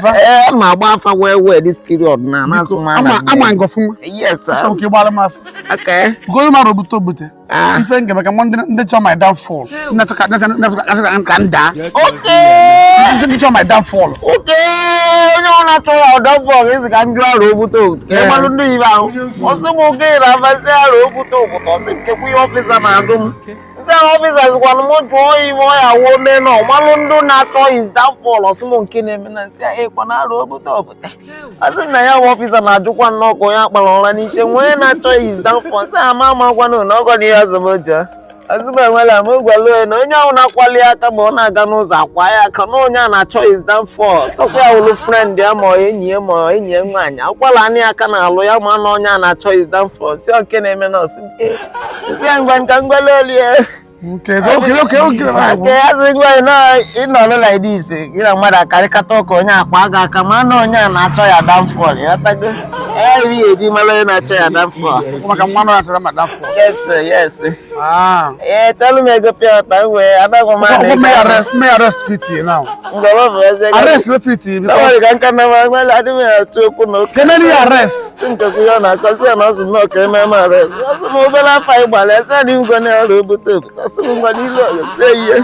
Ee, ma agba afa well well this period na na-asụ m ama ama nga ọfụma. Yes sir. Achọrọ m ka ị gbara m afa. Okay. Goro m arụ obute obute. Ah. Ife nga maka ndị ndị chọọ my downfall. Ndị chọọ ka ndị chọọ ka m daa. Okay. Ndị chọọ my downfall. Okay, onye ọ na-achọ ya ọdọ bọọlụ isi ka njụ arụ obute obute ka Yeah. ịmalụ ndị ibe ahụ ọsị m oke na afasị arụ obute obute ọsị m kekwa ihe officer na-agụ m nsị ahụ officer zikwanụ m jụọ ya ife ọ ya wuo mee na ọmalụ ndị na-achọ his downfall ọsị m nke na-eme na nsị ekwa na arụ obute obute asị m na ya bụ officer na-ajụkwa nnọọ ka onye akpara ụra n'ike nwee na-achọ his downfall sị ama amakwanụ na ọgọ na ihe ọzọ m jụọ ozugbo enwela m gwalụ ya na onye ahụ na-akwali aka ma ọ na-aga n'ụzọ akwa ya aka na onye a na-achọ his downfall sọkwa ya wụlụ friend ya ma ọ enyi ya ma ọ enyi ya nwaanyị akwala anya aka na-alụ ya ma na onye a na-achọ his downfall si nke na-eme na ọsị nke si ya ngwa nka ngwalụ olie. Okay. Okay, asị ngwa na ịnọrọ like this gị na mmadụ akarịkata ụka onye akwa ga aka ma na onye a na-achọ ya downfall ya tago ya iri ya eji mara onye na-achọ ya downfall. Maka mmanụ ya chọrọ my downfall. Yes. Ah. Ee, chalụ m ego pịa ọta m wee anaghị m Ọkwa ana may arrest may arrest fit you now. ngwa bụ eze Arrest no fit you because Ọwere ka nka na m adị m achọ okwu na oke kemeni arrest. Si nkekwu ya na-akọ sị ya na ọ sị nnọọ ka eme m arrest. Ọ sị m obere afọ anyị gbara ya sị ya na ngwa na ọrụ obute obute. Ọ sị m ngwa n'ilu ọgụ sie ihe.